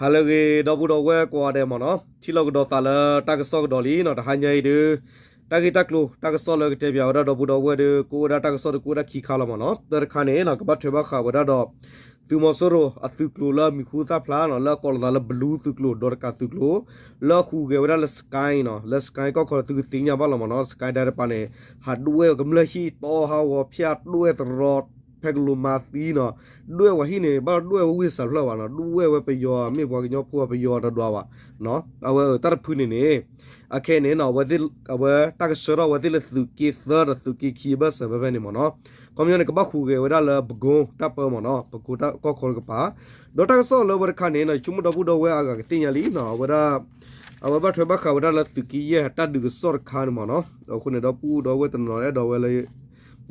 ဟါလၢအဂ့ၤ ဒီပုၢ်ဒီဝဲၢ်ကိးဂၤဒဲးမ့ၢ်နီၤ, ထံၣ်လိာ်ကဒီးသးလၢတၢ်ကစီၣ်ကဒီးလံနီၤ, တဟါညါအံၤဒုး တၢ်ဂ့ၢ်တၢ်ကျိၤ တၢ်ကစီၣ်လၢကတဲပၠးဝဲဒၣ်ဒီပုၢ်ဒီဝဲၢ်ဒီး ကအိၣ်ဝဲဒၣ်တၢ်ကစီၣ်ဒီးကအိၣ်ဝဲဒၣ်ခံခါလီၤမ့ၢ်နီၤ. တၢ်တခါန့ၣ်နီၤ ကဘၣ်ထွဲဘၣ်ဃးဝဲဒၣ်ဒီး သုးမီၤစိရိၤအသုးကျိၤလၢအမံၤဟူသၣ်ဖျါနီၤ, လၢအကိးလိာ်သးလၢ Blue သုးကျိၤ ဒီးတကးသုးကျိၤ လၢအဟူးဂဲၤဝဲဒၣ်လၢ Sky နီၤ, လၢ Sky ကီၢ်ခီဒီး သုကသ့ၣ်ညါဘၣ်လီၤမ့ၢ်နီၤ, Sky ဒၣ်တပၤန့ၣ် ဟးဒွဲၣ်ဝဲကမျၢၢ်ဟံၣ်တီဟးဂီၤဖၠၣ် ဒွဲၣ်သရီ ဖဲကလိၤမၤသံနီၤ, ဒွဲၣ်ဝဲဟံၣ်န့ၣ် ဘၣ်ဒွဲၣ်ဝဲဝံၢ်စၢ်ဖျၢၣ်ဘၣ်နီၤ, ဒွဲၣ်ဝဲပယီၤ မ့ၢ်ပှၤကညီဖိအပယီၤတဒွးဘၣ်နီၤ, အဝဲတၢ်တဖုန့ၣ်န့ၣ် အခဲအံၤန့ၣ်နီၤ အဝဲတၢ်ကဆှၢထီၣ်အဝဲသ့ၣ်လၢသုးက့သၢဒီးသုးက့ခံအဘၢၣ်စၢၤဖဲဖဲန့ၣ်မ့ၢ်နီၤ, ခီပညီန့ၣ် ကဘၣ်ဟူးဂဲၤဝဲဒၣ်လၢ ပကိတၢ်ပၢမ့ၢ်နီၤ, ပကိကီၢ်ခီတကပၤ, ဒီးတၢ်ကစီၣ်လၢဝဲတခါန့ၣ်နီၤ ယဆိကမိၣ်ဒီပုၢ်ဒီဝဲၢ်အါဂၤကသ့ၣ်ညါလံနီၤ, အဝဲဒၣ် အဝဲဘၣ်ထွဲဘၣ်ဃးဝဲဒၣ်လၢသုးက့ယဲၢ်တၢ်ဒုးကစီၣ်တခါန့ၣ်မ့ၢ်နီၤ, အဃိန့ၣ် ဒီပုၢ်ဒီဝဲၢ်တနီၤအဲၣ်ဒိးဝဲလၢ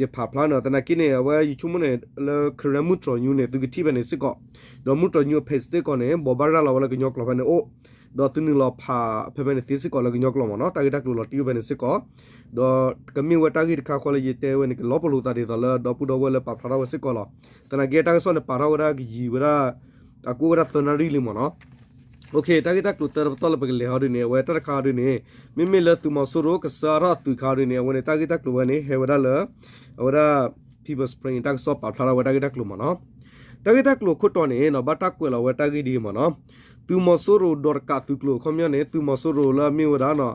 ယဖးဖျါန့ၣ် သနာ်က့န့ၣ် အဝဲယဆိကမိၣ်န့ၣ် လၢ Karen မုၢ်တြီၤညူန့ၣ် သုကထံၣ်ဖဲန့ၣ်စ့ၢ်ကီး, ဒီးမုၢ်တြီၤညူအ page စ့ၢ်ကီးန့ၣ် ဘိးဘၣ်ရၤလီၤဝဲလၢကညီကျိာ်ဖဲန့ၣ်အိၣ်, ဒီးသုနုာ်လီၤဖးဖဲဖဲန့ၣ်သ့စ့ၢ်ကီးလၢကညီကျိာ်မ့ၢ်နီၤ, တၢ်ဂ့ၢ်တၢ်ကျိၤလီၤတံၢ်ဖဲန့ၣ်စ့ၢ်ကီး, ဒီးကမ့ၢ်ဝဲတၢ်ဂ့ၢ်တခါဃီလၢယတဲဝဲန့ၣ် ကလီၤပလိာ်သးဒ်သိးလၢဒီပုၢ်ဒီဝဲၢ်လၢပာ်ဖျါထီၣ်ဝဲစ့ၢ်ကီးလီၤ. သနာ်က့တၢ်ကစီၣ်န့ၣ် ပာ်ထီၣ်ဝဲဒၣ်ကယံာ်ဝဲဒၣ် အကအိၣ်ဝဲဒၣ်သၢနၣ်ရံၣ်လံမ့ၢ်နီၤ. တၢ်ဂ့ၢ်တၢ်ကျိၤတၢတပတီၢ်လၢပကလဲၤဟီဒ်န့ၣ် အဝဲတၢ်တခါဒ်န့ၣ် မ့မ့ၢ်လၢသုးမီၤစိရိၤကစၢထီၣ်အသုးခါဒ်န့ၣ် အဝဲန့ၣ် တၢ်ဂ့ၢ်တၢ်ကျိၤဝဲန့ၣ် ဟဲဝဲဒၣ်လၢ အဝဲဒၣ် People Spring တၢ်ကစီၣ်ပာ်ဖျါထီၣ်ဝဲတၢ်ဂ့ၢ်တၢ်ကျိၤမ့ၢ်နီၤ. တၢ်ဂ့ၢ်တၢ်ကျိၤခိၣ်တီန့ၣ်နီၤ ဘၣ်တၢ်ကွဲးလီၤဝဲတၢ်ဂ့ၢ်ဒ်အံၤမ့ၢ်နီၤ. သုးမီၤစိရိၤဒီးတကးသုးကျိၤ ခီပညီန့ၣ် သုးမီၤစိရိၤလၢအမ့ၢ်ဝဲဒၣ်နီၤ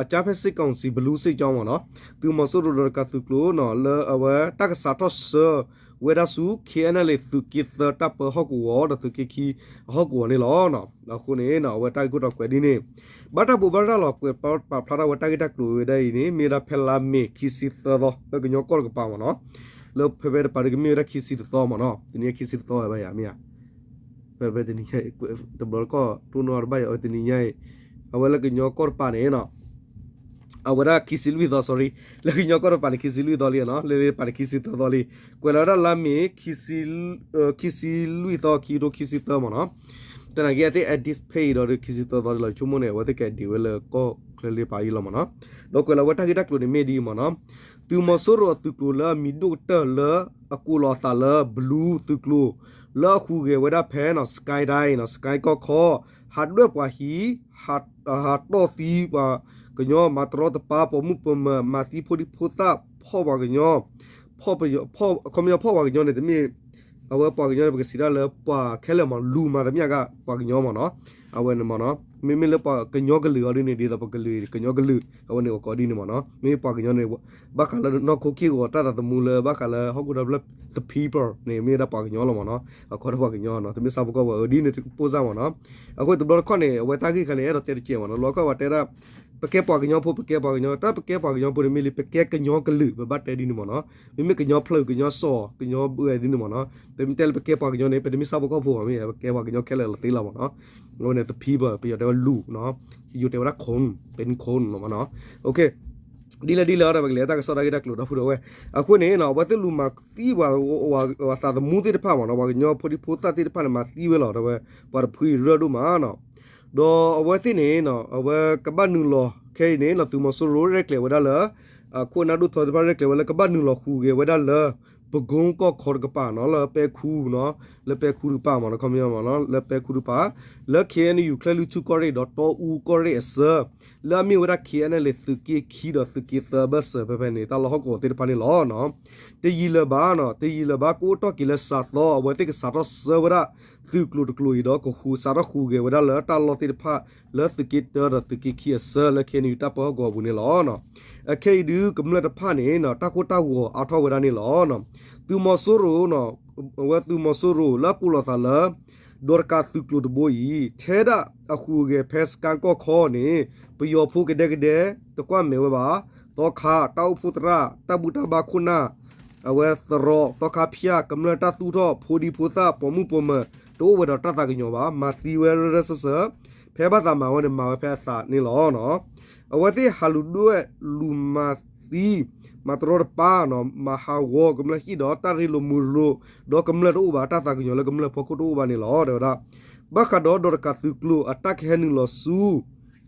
အကၠါဖဲစစ်ကောင်စီ ဘလူးစစ်ကြောင်းမ့ၢ်နီၤ. သုးမီၤစိရိၤဒီးတကးသုးကျိၤနီၤ လၢအဝဲတၢ်ကစးထီၣ်ဆှၢဝဲဒၣ်ဆူ KNLA သုးက့သၢတၢ်ပၢဟီၣ်ကဝီၤဒီးသုးက့ခံအဟီၣ်ကဝီၤန့ၣ်လီၤ. အဃိန့ၣ်နီၤ အဝဲတၢ်ဂ့ၢ်ခိၣ်တီကွဲးဒ်န့ၣ် ဘၣ်တၢ်ဘိးဘၣ်ရၤလီၤကွဲး ပာ်ဖျါထီၣ်ဝဲတၢ်ဂ့ၢ်တၢ်ကျိၤဝဲဒၣ်အံၤန့ၣ် မ့ၢ်ဝဲဒၣ်ဖဲလါမ့ၤခံဆံသၢသီ လၢကညီကီၢ်တကပၤမ့ၢ်နီၤ. လၢဖဲဖဲတပၤဒ်ကမ့ၢ်ဝဲဒၣ်ခံဆံတသီမ့ၢ်နီၤ. တနံၤအံၤခံဆံတသီဝဲဘၣ်ယၤမ့ၢ်ဧါ. ဖဲဖဲတနံၤညါအံၤ တဘျီတခီၣ်တိၢ်နီၣ်တဘၣ်ယၤ အဝဲတနံၤညါအံၤ အဝဲလၢကညီကီၢ်တပၤန့ၣ်နီၤ အဝဲဒၣ်ခံဆံလွံၢ်သီ sorry လၢကညီကီၢ်တပၤန့ၣ် ခံဆံလွံၢ်သီလံနီၤ လၢတပၤန့ၣ် ခံဆံသၢသီလံ ကွဲးလီၤဝဲဒၣ်လါမ့ၤ ခံဆံလွံၢ်သီ ခံကထိခံဆံသၢမ့ၢ်နီၤ. သနာ်က့ အသ့ၣ် edit page ဒီးခံဆံသၢသီလံလီၤ ယဆိကမိၣ်န့ၣ် အဝဲသ့ၣ်က edit ဝဲလၢကီၢ်ချၢလံတပၤအံၤလီၤမ့ၢ်နီၤ. ဒီးကွဲးလီၤဝဲတၢ်ဂ့ၢ်တၢ်ကျိၤန့ၣ်မ့ၢ်ဒ်အံၤမ့ၢ်နီၤ. သုးမီၤစိရိၤအသုးကျိၤလၢအမံၤဒိၣ်ကတၢၢ်လၢအကိးလီၤအသးလၢ ဘလူးသုးကျိၤ လၢအဟူးဂဲၤဝဲဒၣ်ဖဲနီၤ Sky ဒၣ်အံၤနီၤ Sky ကီၢ်ခီ ဟးဒွဲၣ်ပှၤဟံၣ် ဟးတီၢ်သံပှၤကညီ မၤတရီတပါ ပိာ်မုၣ်ပိာ်မၢၤ မၤသံဖိဒံဖိသၣ် ဖီၣ်ပှၤကညီ ခီပညီဖီၣ်ပှၤကညီန့ၣ် တမ့ၢ် အဝဲပှၤကညီန့ၣ် ပကစံးတၢ်လၢပှၤခဲလၢာ်မ့ၢ် လူၤမၤသမျှက ပှၤကညီမ့ၢ်နီၤ. အဝဲန့ၣ်မ့ၢ်နီၤ မ့မ့ၢ်လၢပှၤကညီကလုာ်အီၤဒ်န့ၣ် ဒ်သိးပကလုာ်ကညီကလုာ် အဝဲန့ၣ်အကိးဒ်န့ၣ်မ့ၢ်နီၤ. မ့မ့ၢ်ပှၤကညီန့ၣ် ဘၣ်ဃးလၢနီၢ်ခိက့ၢ်ဂီၤတၢ်သးသမူလၢ ဘၣ်ဃးလၢဟီၣ်ခိၣ်ဒီဖျၢၣ် the people န့ၣ် မ့ၢ်ဝဲဒၣ်ပှၤကညီလီၤမ့ၢ်နီၤ. အခီဒီးပှၤကညီနီၤ တမ့ၢ်ဆၣ်ဖိကီၢ်ဖိအဒ်န့ၣ်တပိၢ်စၢ်မ့ၢ်နီၤ. အဃိတဘျီတခီၣ်န့ၣ် အဝဲတၢ်ဂ့ၢ်ခါန့ၣ် အဲၣ်ဒိးတဲတကဲးမ့ၢ်နီၤ လီၤကီၢ်ဝဲတဲဒၣ် ပကဲပှၤကညီဖိ ပကဲပှၤကညီ တၢ်ပကဲပှၤကညီဖိန့ၣ်မ့ၢ်လံ ပကဲကညီကလုာ် ပဘၣ်တဲဒ်န့ၣ်မ့ၢ်နီၤ. မ့မ့ၢ်ကညီဖျၢၣ် ကညီစီၤ ကညီဘုဒ်န့ၣ်မ့ၢ်နီၤ. ပမ့ၢ်တဲလၢပကဲပှၤကညီန့ၣ် ပတမ့ၢ်ဆၣ်ဖိကီၢ်ဖိဘၣ် မ့ၢ်ပကဲပှၤကညီခဲလၢာ်လီၤသ့လီၤမ့ၢ်နီၤ. အဝဲန့ၣ် the people ပယီၤတဲဝဲလူၤနီၤ ယိၤတဲဝဲဒၣ် คน เป็นคน မ့ၢ်နီၤ. ဒ်လဲၣ်ဒ်လဲၣ်ဒီး ပကလဲၤတၢ်ကစီၣ်တၢ်ဂ့ၢ်တၢ်ကျိၤဒီပုၢ်ဒီဝဲၢ် အဃိန့ၣ်နီၤ အဝဲသ့ၣ်လူၤမၤသံပှၤ ပှၤသးသမူသ့ၣ်တဖၣ်မ့ၢ်နီၤ ပှၤကညီဖိဒံဖိသၣ်သ့ၣ်တဖၣ်န့ၣ် မၤသံဝဲလီၤ တဲဝဲ ပှၤတဖုအံၤရၢၢ်ဒိၣ်မးနီၤ. ဒီးအဝဲသ့ၣ်န့ၣ်နီၤ အဝဲကဘၣ်နုာ်လီၤခဲအံၤန့ၣ်နီၤ သုးမီၤစိရိၤရဲၣ်ကျဲၤဝဲဒၣ်လၢ အခိၣ်အနၢ်ဒိၣ်ထီသ့ၣ်တဖၣ်ရဲၣ်ကျဲၤဝဲလၢကဘၣ်နုာ်လီၤဟူးဂဲၤဝဲဒၣ်လၢ ပကိကီၢ်ခီတကပၤနီၤ လၢပဲခူနီၤ လၢပဲခူတကပၤမ့ၢ်နီၤ ခီပညီမ့ၢ်နီၤ လၢပဲခူတကပၤ လၢ KNU ချဲၣ်လွံၢ်ထူၣ်ကီၢ်ရ့ၣ်ဒီးတီအူကီၢ်ရ့ၣ်အဆၢ လၢအမ့ၢ်ဝဲဒၣ် KNLA သုးက့ခံဒီးသုးက့သၢဘၢၣ်စၢၤဖဲဖဲန့ၣ် တၢ်လီၢ်ဟီၣ်ကဝီၤသ့ၣ်တဖၣ်န့ၣ်လီၤ. တယံာ်လၢၤဘၣ်နီၤ တယံာ်လၢၤဘၣ် ကအိၣ်တီၢ်က့ၤလၢစးသီ အဝဲသ့ၣ်ကစးထီၣ်ဆှၢဝဲဒၣ် သုးကျိၤတကျိၤအံၤဒီး ကဟူးစးထီၣ်ဟူးဂဲၤဝဲဒၣ်လၢတၢ်လီၢ်သ့ၣ်တဖၣ် လၢသုးက့တၢဒီးသုးက့ခံအဆၢ လၢ KNU တၢ်ပၢဟီၣ်ကဝီၤအပူၤန့ၣ်လီၤ. အခဲအံၤဒုး ကမျၢၢ်တဖၣ်န့ၣ်နီၤ တၢ်ကိၢ်တၢ်ဂီၤအါထီၣ်ဝဲဒၣ်န့ၣ်လီၤ. သုးမီၤစိရိၤနီၤ အဝဲသုးမီၤစိရိၤလၢအကိးလီၤသးလၢ ဒီးတကးသုးကျိၤတဘိအံၤ ထဲဒၣ်အဟူးဂဲၤဖဲစကါကီၢ်ခီန့ၣ် ပယီၤဖိကဒဲကဒဲ တကွၢ်မဲာ်ဝဲဘၣ် သီခါ တၢ်အိၣ်ဖှိၣ်သရၣ် တၢ်ဘူၣ်တၢ်ဘါခိၣ်နၢ် အဝဲသရီ သီခါဖၠၣ် ကမျၢၢ်တၢ်သူၣ်ထီၣ် ဖိဒံဖိသၣ် ပိာ်မုၣ်ပိာ်မၢၤ တအိၣ်ဝဲဒီးတၢ်သးကညီၤဘၣ် မၤသံဝဲရၢရၢစၢၢ်စၢၢ် ဖဲဘၣ်သးမၤဝဲန့ၣ် မၤဝဲဖဲအသးန့ၣ်လီၤ. အဝဲသ့ၣ်ဟးလူၤဒွဲၣ်လူၤမၤသံ မၤတရီတပါနီၤ မၤဟးဂီၤကမျၢၢ်ဟံၣ်ဒီးတၢ်ရ့လိာ်မုာ်လိာ် ဒီးကမျၢၢ်တအိၣ်ဘၣ် တၢ်သးကညီၤလၢကမျၢၢ်ဖီခိၣ်တအိၣ်ဘၣ်န့ၣ်လီၤ တဲဝဲဒၣ်. ဘၣ်ဃးဒီးဒီးတကးသုးကျိၤအတၢ်ကဟဲနုာ်လီၤဆူ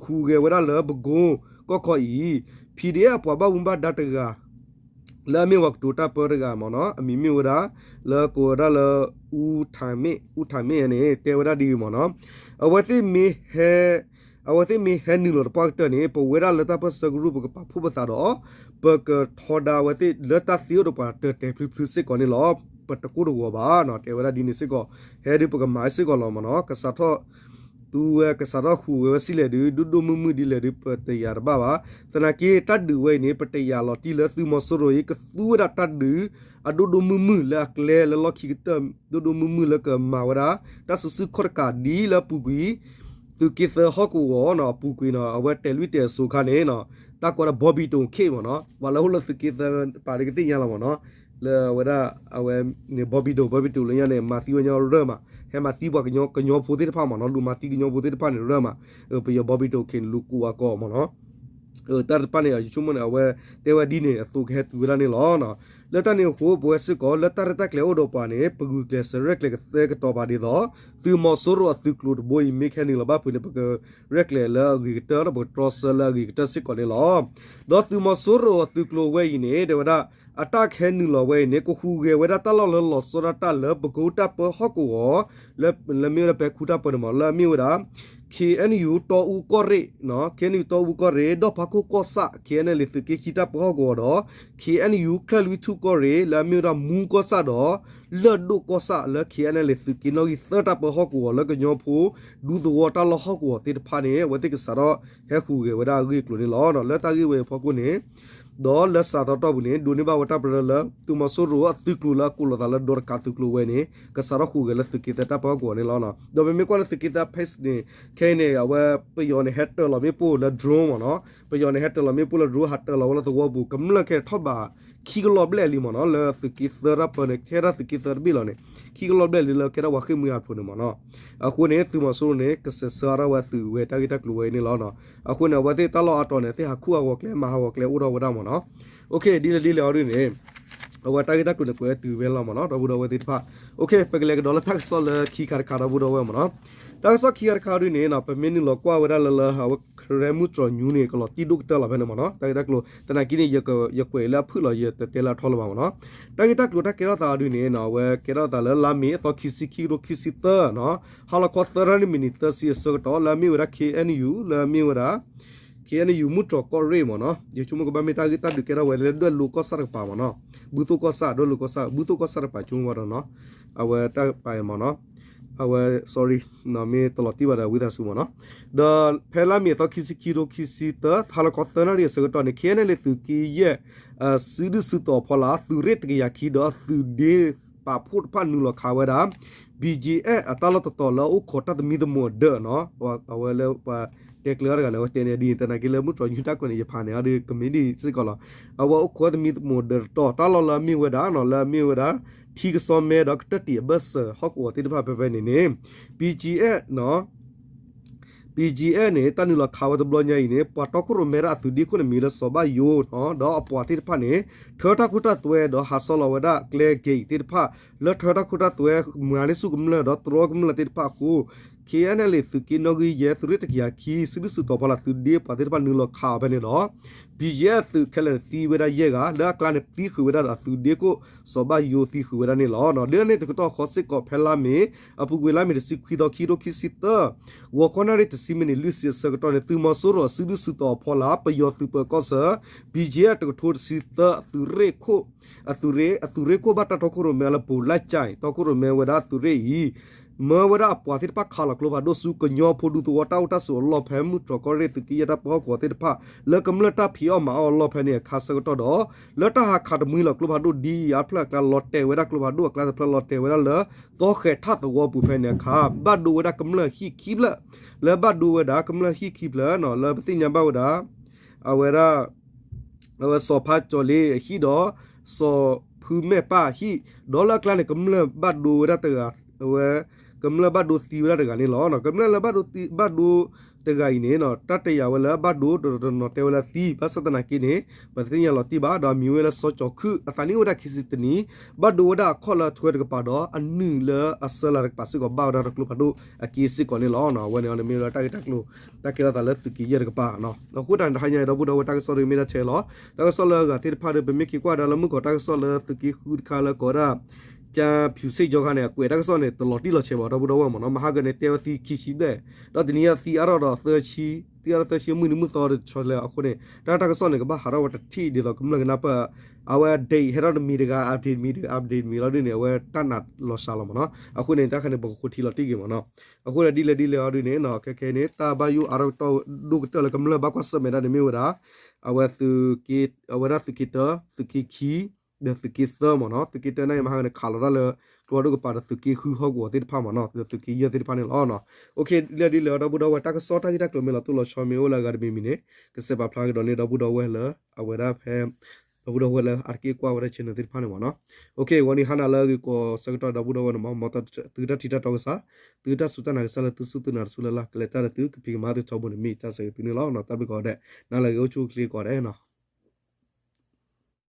ဟူးဂဲၤဝဲဒၣ်လၢပကိကီၢ်ခီအံၤ PDF အပှၤဘၣ်မူဘၣ်ဒါတဂၤ လၢအမ့ၢ်ပှၤကတိၤတၢ်ပၢတဂၤမ့ၢ်နီၤ, အမံၤမ့ၢ်ဝဲဒၣ် လၢကိးဝဲဒၣ်လၢ အူထၣ်မ့ၣ် အူထၣ်မ့ၣ်န့ၣ် တဲဝဲဒၣ်ဒ်အံၤမ့ၢ်နီၤ, အဝဲသ့ၣ်မ့ၢ်ဟဲ အဝဲသ့ၣ်မ့ၢ်ဟဲနုာ်လီၤတပှၢ်ကတၢၢ်န့ၣ် ပဝဲဒၣ်လၢတၢ်ပၢၢ်ဆၢကရူၢ် ပကပာ်ဖှိၣ်ပသးဒီး ပကထီဒါအဝဲသ့ၣ်လၢတၢ်သ့အိၣ်ဒီးပှၤတၢၢ်တဲာ်ဖျုးဖျုးစ့ၢ်ကီးန့ၣ်လီၤ. ပတကိၢ်တဂီၤဘၣ်နီၤ, တဲဝဲဒၣ်ဒ်န့ၣ်စ့ၢ်ကီး, ဟဲဒုးပကမၤစ့ၢ်ကီးလီၤမ့ၢ်နီၤ, ကစးထီၣ် သုဝဲကစးထီၣ်ဟူးဂဲၤဝဲစံးလဲၣ်ဒုး ဒိၣ်ဒိၣ်မုၢ်မုၢ်ဒ်လဲၣ်ဒုး ပတယာ်တဘၣ်ဘၣ်. သနာ်က့တၢ်ဒုးဝဲအံၤန့ၣ် ပတယာ်လီၤတံၢ်လၢသုးမီၤစိရိၤအံၤ ကသူဝဲဒၣ်တၢ်ဒုး အဒိၣ်ဒိၣ်မုၢ်မုၢ်လၢအကျဲလၢလီၢ်ခံကတၢၢ် ဒိၣ်ဒိၣ်မုၢ်မုၢ်လၢကမၤဝဲဒၣ် တၢ်စုဆူၣ်ခီၣ်တကးဒ်လၢအပူၤကွံာ် သုးက့သၢဟီၣ်ကဝီၤနီၤ အပူၤကွံာ်နီၤ အဝဲတဲာ်လွံၢ်တဲာ်အစိၤအခါန့ၣ်နီၤ တၢ်ကိးဒၣ် Bobito Cake မ့ၢ်နီၤ ပှၤလၢဟိၣ်လၢသုးက့သၢပာ်ဒုးကသ့ၣ်ညါလီၤမ့ၢ်နီၤ လၢအဝဲဒၣ်အဝဲန့ၣ် Bobito Bobito လၢညါန့ၣ် မၤသံဝဲညီရၢၢ်မး ဟဲမၤသံပှၤကညီဖိသ့ၣ်တဖၣ်မ့ၢ်နီၤ လူၤမၤသံကညီဖိသ့ၣ်တဖၣ်န့ၣ်ရၢၢ်မး ပယီၤ Bobito Cake န့ၣ် လူၤကိးအကီးမ့ၢ်နီၤ တၢ်တဖၣ်န့ၣ် ယဆိကမိၣ်န့ၣ် အဝဲတဲဝဲဒ်န့ၣ် အသိးကဟဲတုၤဝဲဒၣ်န့ၣ်လီၤ. လၢတၢ်န့ၣ်အဃိ ပဝဲစ့ၢ်ကီး လၢတၢ်ရဲၣ်တၢ်ကျဲၤအိၣ်ဒီးပှၤန့ၣ် ပဂုာ်ကျဲးစၢးရဲၣ်ကျဲၤကသဲကတီၤပာ်ဒ်သိး သုးမီၤစိရိၤအသုးကျိၤတဘိအံၤ မ့ၢ်ကဟဲနုာ်လီၤဘၣ်ဖုးန့ၣ် ပကရဲၣ်ကျဲၤလၢအဂ့ၤကတၢၢ် ဒီးပကတြီဆၢလၢအဂ့ၤကတၢၢ်စ့ၢ်ကီးန့ၣ်လီၤ. ဒီးသုးမီၤစိရိၤအသုးကျိၤဝဲအံၤန့ၣ် တဲဝဲဒၣ် အတၢ်ကဟဲနုာ်လီၤဝဲအံၤန့ၣ် ကဟူးဂဲၤဝဲဒၣ်တၢ်လီၢ်လၢလီၤဆီဒၣ်တၢ်လၢ ပကိတၢ်ပၢဟီၣ်ကဝီၤ လၢမ့ၢ်ဝဲဒၣ်ပဲခူတၢ်ပၢန့ၣ်မ့ၢ် လၢအမ့ၢ်ဝဲဒၣ် KNU တီအူကီၢ်ရ့ၣ် KNU တီအူကီၢ်ရ့ၣ် ဒီၣ်ဖးခိၣ်ကီၢ်ဆၣ် KNLA သုးက့ခံတၢ်ပၢဟီၣ်ကဝီၤဒီး KNU ချၢၣ်လွံၢ်ထူၣ်ကီၢ်ရ့ၣ် လၢအမ့ၢ်ဝဲဒၣ်မူကီၢ်ဆၣ်ဒီး လၢၢ်ဒိၣ်ကီၢ်ဆၣ် လၢ KNLA သုးက့နီၣ်ဂံၢ်သၢတၢ်ပၢဟီၣ်ကဝီၤ လၢကညီဖိ ဒူသဝီတၢ်လီၢ်ဟီၣ်ကဝီၤသ့ၣ်တဖၣ်န့ၣ် အဝဲသ့ၣ်ကစးထီၣ်ဟဲဟူးဂဲၤဝဲဒၣ်အဂ့ၢ်အကျိၤန့ၣ်လီၤ. လၢတၢ်ဂ့ၢ်ဝဲအဖီခိၣ်န့ၣ် ဒီးလၢစးသီတီၢ်ပူၤန့ၣ် ဒိးန့ၢ်ဘၣ်ဝဲတၢ်ပရၢလၢ သုးမီၤစိရိၤအသုးကျိၤလၢအကိးလိာ်သးလၢ ဒီတကးသုးကျိၤဝဲန့ၣ် ကစးထီၣ်ဟူးဂဲၤလၢသုးက့သၢတၢ်ပၢဟီၣ်ကဝီၤန့ၣ်လီၤ. ဒီးပမ့ၢ်ကွၢ်လၢသုးက့သၢ page န့ၣ် ခဲအံၤန့ၣ် အဝဲပယီၤန့ၣ် ဟဲတၢၤလီၤမ့ၣ်ပိၢ်လၢ drone မ့ၢ်နီၤ, ပယီၤန့ၣ် ဟဲတၢၤလီၤမ့ၣ်ပိၢ်လၢ drone ဟးတၢၤလီၤဝဲလၢသဝီပူၤ ကမျၢၢ်ခဲထီၣ်ဘးခံကလီၢ်ဘျဲၣ်လံမ့ၢ်နီၤ, လၢသုးက့သၢတၢ်ပၢန့ၣ် ကဲဒၣ်သုးက့သၢတဘ့ၣ်လီၤန့ၣ် ခံကလီၢ်ဘျဲၣ်လံလၢကဲဒၣ်ပှၤဃ့ၢ်မှံဟးဖျိးန့ၣ်မ့ၢ်နီၤ. အဃိန့ၣ် သုးမီၤစိရိၤန့ၣ် ကစဲးဆၢထီၣ်ဝဲသုးဝဲတၢ်ဂ့ၢ်တၢ်ကျိၤဝဲအံၤန့ၣ်လီၤ. အဃိန့ၣ် အဝဲသ့ၣ်တၢ်လီၢ်အါတီၤန့ၣ် သ့ၣ်ဟးခူၣ်ဟးဂီၤကျဲ မၤဟးဂီၤကျဲအိၣ်ထီၣ်ဝဲဒၣ်မ့ၢ်နီၤ. ဒ်လဲၣ်ဒ်လဲၣ်အီၤဒ်န့ၣ် အဝဲတၢ်ဂ့ၢ်တၢ်ကျိၤန့ၣ် ကွဲးတုၤဝဲလီၤမ့ၢ်နီၤ ဒီပုၢ်ဒီဝဲၢ်သ့ၣ်တဖၣ်. ပကလဲၤကဒီးလၢ တၢ်ကစီၣ်လၢခံခါတခါ ဒီပုၢ်ဒီဝဲၢ်မ့ၢ်နီၤ. တၢ်ကစီၣ်ခံခါတခါဒ်န့ၣ် ပမ့ၢ်နုာ်လီၤကွၢ်ဝဲဒၣ်လၢလၢ အဝဲ Karen မုၢ်တြီၤညူန့ၣ် ကလီၤတံၢ်ဒိၣ်ကတၢၢ်လီၤဖဲန့ၣ်မ့ၢ်နီၤ တၢ်ဂ့ၢ်တၢ်ကျိၤ. သနာ်က့န့ၣ် ယကွဲးလၢအဖုၣ်လီၤ ယတတဲလၢအထီလၢၤဘၣ်မ့ၢ်နီၤ. တၢ်ဂ့ၢ်တၢ်ကျိၤတၢ်ကဲထီၣ်သးဒ်န့ၣ် အဝဲကဲထီၣ်သးလၢလါမ့ၤအသီခံဆံခံ ခံထိခံဆံသၢနီၤ ဟါလီၤခီသၢနၣ်ရံၣ်မံးနံးသၢဆံအဆၢကတီၢ် လၢအမ့ၢ်ဝဲဒၣ် KNU လၢအမ့ၢ်ဝဲဒၣ် KNU မုၢ်တြီၤကီၢ်ရ့ၣ်မ့ၢ်နီၤ. ယဆိကမိၣ်ကဘၣ်မ့ၢ်တၢ်ဂ့ၢ်တၢ်ဒုးကဲထီၣ်ဝဲလၢဒွဲၣ်လိၤကီၢ်ဆၣ်တကပၤမ့ၢ်နီၤ. ဘူၣ်သိၣ်ကီၢ်ဆၣ် ဒွဲၣ်လိၤကီၢ်ဆၣ် ဘူၣ်သိၣ်ကီၢ်ဆၣ်တကပၤ ဆိကမိၣ်ဘၣ်ဒီးနီၤ အဝဲတၢ်ပာ်မ့ၢ်နီၤ အဝဲ sorry မ့ၢ်တလီၤတံၢ်ဘၣ်ဒီးဝံသးစူၤမ့ၢ်နီၤ. ဒီးဖဲလါမ့ၤအသီခံဆံခံ ခံထိခံဆံသၢ ဟါလီၤခီသၢနၣ်ရံၣ်အဆၢကတီၢ်န့ၣ် KNLA သုးက့ယဲၢ် စုဒုၣ်စုတီၤဖီလာ် သုးရ့ၣ်တကယၤခံဒီးသုးဒ့ပာ်ဖှိၣ်တဖၣ်နုာ်လီၤခးဝဲဒၣ် BGF အတၢ်လီၢ်တတီၤလၢအအိၣ်ခိးတၢ်သမံသမိးအဒၢးနီၤ. အဝဲလၢပှၤတဲကျၢၤတဂၤန့ၣ် အဝဲတဲန့ၣ်ဒ်န့ၣ် သနာ်က့လၢမုၢ်တြီၤညူတၢ်ကွဲးန့ၣ် ယဖးန့ၣ်အီၤဒီးကမ့ၢ်ဒ်စ့ၢ်ကီးလီၤ. အဝဲအိၣ်ခိးသမံသမိးအဒၢးတတီၤ တၢ်လီၢ်လၢအမ့ၢ်ဝဲဒၣ်နီၤ လၢအမ့ၢ်ဝဲဒၣ် ထံကစီမဲဒီးကတၢၢ်တံာ်အဘၢၣ်စၢၤဟီၣ်ကဝီၤသ့ၣ်တဖၣ်ဖဲဖဲန့ၣ်န့ၣ် BGF နီၤ BGF န့ၣ် တၢ်နုာ်လီၤခးဝဲတဘျီညါအံၤန့ၣ် ပှၤတီခိၣ်ရိၣ်မဲဒၣ်အသုးဒ့ခိၣ်န့ၣ်မံၤလၢစီၤဘၣ်ယိနီၤ ဒီးအပှၤသ့ၣ်တဖၣ်န့ၣ် ထၢတၢ်ခိတၢ်သွဲဒီးဟးဆီလီၤဝဲဒၣ်ကျဲက့ၤအံၤသ့ၣ်တဖၣ် လၢထၢတၢ်ခိတၢ်သွဲ မၤန့ၢ်ဆူၣ်ကမျၢၢ်ဒီးတြီကမျၢၢ်သ့ၣ်တဖၣ်အဃိ KNLA သုးက့နီၣ်ဂံၢ်ယဲၢ် သုးရ့ၣ်တကယၤခံ စုဒုၣ်စုတီၤဖီလာ်သုးဒ့ပှၤသ့ၣ်တဖၣ်နုာ်လီၤခးအီၤဖဲန့ၣ်ဒီး BGF သုးခဲလၢာ်န့ၣ်သံဝဲဒၣ်ယဲၢ်ဂၤ လၢအကျါန့ၣ်သံဃုာ်ဝဲဒၣ်ဒီးအသုးဒ့ခိၣ်စီၤဘၣ်ယိသံဃုာ်ဝဲဒၣ်န့ၣ်လီၤ. ဒ်န့ၣ်တကတီၢ်ဃီစ့ၢ်ကီးဖဲလါမ့ၤ အပူၤကွံာ်လါမ့ၤတဆံခွံသီ ခံထိခံဆံသၢ ဂီၤခီနၣ်ရံၣ်တဆံမံးနံးလွံၢ်ဆံအဆၢကတီၢ်န့ၣ် သုးမီၤစိရိၤအစုဒုၣ်စုတီၤအဖီလာ် ပယီၤသုးပၢၤကီၢ်ဆၢ BGF တကထိတဆံသၢ အသုးရ့ၣ်ခိၣ် အသုးရ့ၣ် အသုးရ့ၣ်ခိၣ်ဘၣ်တၢ်တီခိၣ်ရိၣ်မဲလၢပူၤလၢကၠဲၣ် တီခိၣ်ရိၣ်မဲဝဲဒၣ်အသုးရ့ၣ်အံၤ မၢဝဲဒၣ်အပှၤသ့ၣ်တဖၣ်ခးလီၤကျိဖးဒိၣ်ဆူကညီဖိဒူသဝီတၢ်အိၣ်တၢ်ဆိးအလီၢ်ဖဲ မုၢ်တြီၤကီၢ်ရ့ၣ်သုးက့ယဲၢ်တၢ်ပၢဟီၣ်ကဝီၤသ့ၣ်တဖၣ် လၢကမျၢၢ်တၢ်ဖံးအီၣ်မၤအီၣ်အလီၢ်ဖဲန့ၣ်အခါဆၢကတီၢ်ဒီး လၢတၢ်ဟးခးတမှံလီၤကျိဖးဒိၣ်ဒ်အံၤအါဖျၢၣ်အကျါ လီၤတဲာ်ဝဲဒၣ်ကျိဖးဒိၣ်အကျါတဖျၢၣ် လီၤတဲာ်ဝဲဒၣ်လၢ သီဃဲၤထၣ်သဝီပူၤဖဲန့ၣ်အခါ ဘၣ်ဒိဝဲဒၣ်ကမျၢၢ်ဟံၣ်ခံဖျၢၣ် လၢဘၣ်ဒိဝဲဒၣ်ကမျၢၢ်ဟံၣ်ခံဖျၢၣ်နီၤ လၢပသ့ၣ်ညါဘၣ်ဝဲဒၣ် အဝဲဒၣ် အဝဲစီၤဖါကၠီၤလ့အဟံၣ်ဒီး စီၤဖုမဲာ်ပၢ်အဟံၣ် ဒီးလၢအကျါန့ၣ် ကမျၢၢ်ဘၣ်ဒိဝဲဒၣ်တဂၤ အဝဲ ကမျၢၢ်ဘၣ်ဒိသံဝဲဒၣ်တဂၤန့ၣ်လီၤ. ကမျၢၢ်လၢဘၣ်ဒိသံ ဘၣ်ဒိ တဂၤအံၤန့ၣ် တၢ်တဲယၤဝဲလၢဘၣ်ဒိ ဒီးတနီၤတဲဝဲလၢသံ ဘၣ်ဆၣ်သနာ်က့န့ၣ် ပတသ့ၣ်ညါလီၤတံၢ်ဘၣ် ဒီးအမံၤဝဲလၢစီၤကၠီၤခုၣ် အသးနံၣ်အိၣ်ဝဲဒၣ်ခံဆံတနံၣ် ဘၣ်ဒိဝဲဒၣ်အခီၣ်လၢအထွဲတကပၤဒီး အနုာ်လၢအဆၢလၤတကပၤစ့ၢ်ကီး ဘၣ်ဝဲဒၣ်တကျိဖးဒိၣ်အက့စ့ၢ်ကီးန့ၣ်လီၤ. အဝဲန့ၣ်အီၤန့ၣ်မ့ၢ်ဝဲဒၣ်တၢ်ဂ့ၢ်တၢ်ကျိၤ တၢ်ကဲထီၣ်သးလၢသုးက့ယဲၢ်တကပၤ အဃိတၢ်န့ၣ်တဟါညါအံၤ ဒီပုၢ်ဒီဝဲၢ် တၢ်ကစီၣ်ဒ်မ့ၢ်တၢ်ဆဲးလီၤ. တၢ်ကစီၣ်လၢအဂၤသ့ၣ်တဖၣ်ဒီး ပမ့ၢ်က့ၤကွၢ်ဒၣ်လၢမုၢ်ကီၤတၢ်ကစီၣ်လၢသုးက့ဃုတခါလၢကိးဝဲဒၣ် ကၠၣ်ဖၠူၤစ့ၣ်ကၠီခါန့ၣ် အကွဲးတၢ်ကစီၣ်န့ၣ် တလီၤတံၢ်လီၤဆဲးဘၣ် ဒီပုၢ်ဒီဝဲၢ်မ့ၢ်နီၤ. မဟါကန့ၣ် တဲဝဲသံခံဆံဘျဲၣ် ဒီးတနံၤအံၤသံအါထီၣ်ဒီးသၢဆံ သံအါထီၣ်သၢဆံ မုၢ်နံၤမုၢ်သီတဆီလဲၣ်အဃိန့ၣ် တၢ်တၢ်ကစီၣ်န့ၣ် ကဘၣ်ဟးထီၣ်ဝဲတထံၣ်ဒ်သိးကမျၢၢ်ကနၢ်ပၢၢ် အဝဲ update ဟဲထီၣ်တမံၤတဂၤ update တမံၤတဂၤ update တမံၤလီၤဒ်န့ၣ် အဝဲတၢ်နာ်လီၤစှၤလီၤမ့ၢ်နီၤ. အဃိန့ၣ် တၢ်ခါန့ၣ် ပကဃိထံလီၤတံၢ်က့ၤမ့ၢ်နီၤ. အဃိန့ၣ် ဒ်လဲၣ်ဒ်လဲၣ်အီၤဒ်န့ၣ် ခဲခဲန့ၣ် တၢ်ဘၣ်ယိၣ်အါထီၣ်ကတီၢ်ဒိၣ်ကတၢၢ်လၢကမျၢၢ်ဘၣ်ကွၢ်ဆၢၣ်မဲာ်ဒၣ်န့ၣ်မ့ၢ်ဝဲဒၣ် အဝဲသုးက့ အဝဲဒၣ်သုးက့တၢ သုးက့ခံ ဒီးသုးက့သၢမ့ၢ်နီၤ. သုးက့တၢန့ၣ် မဟါကန့ၣ် ခးလီၤတၢ်လၢ ကျိဖးဒိၣ်ကပၤဒီးသုးက့ဃုဟီၣ်ကဝီၤသ့ၣ်တဖၣ်မ့ၢ်နီၤ ဒီးသုးက့ယဲၢ်သ့ၣ်တဖၣ်န့ၣ်လီၤ. ဒ်လဲၣ်ဒ်လဲၣ်အီၤ ဒီပုၢ်ဒီဝဲၢ် တၢ်ကစီၣ်တၢ်ဂ့ၢ်တၢ်ကျိၤမ့ၢ်လီၤတိၢ်လီၤဆီမ့ၢ်အိၣ်လၢအဂၤတမံၤမံၤန့ၣ် ကစဲးပာ်ဖျါကဒီးန့ၣ် ဒီပုၢ်ဒီဝဲၢ်လၢ အဝဲဒၣ်ဖဲ ဒီပုၢ်ဒီဝဲၢ်လၢအတက့ၢ်ကွၢ်ဝဲဒၣ် channel သ့ၣ်တဖၣ်န့ၣ်မ့ၢ်နီၤ. အဝဲန့ၣ် ဟါနၤလၢအဂ့ၤကိးဆၢကတီၢ် ဒီပုၢ်ဒီဝဲၢ်န့ၣ်မ့ၢ် မ်သုတၢ်ထံၣ်တၢ်တီကစၢ် သုတၢ်စူၢ်တၢ်နာ်ကစၢ်လၢသုစူၢ်သုနာ်တစူၢ်လၢ်လၢ် ကလဲၤတၢ်ဒီးသု ကဖံးကမၤသုထီဘိန့ၣ် မ့ၢ်တၢ်ဆၢဂ့ၤသုန့ၣ်လီၤ. တၢ်ဘျုးကိးဂၤဒဲး နၤလၢအဂ့ၤ အိၣ်ဆူၣ်အိၣ်ချ့ကိးဂၤဒဲးနီၤ.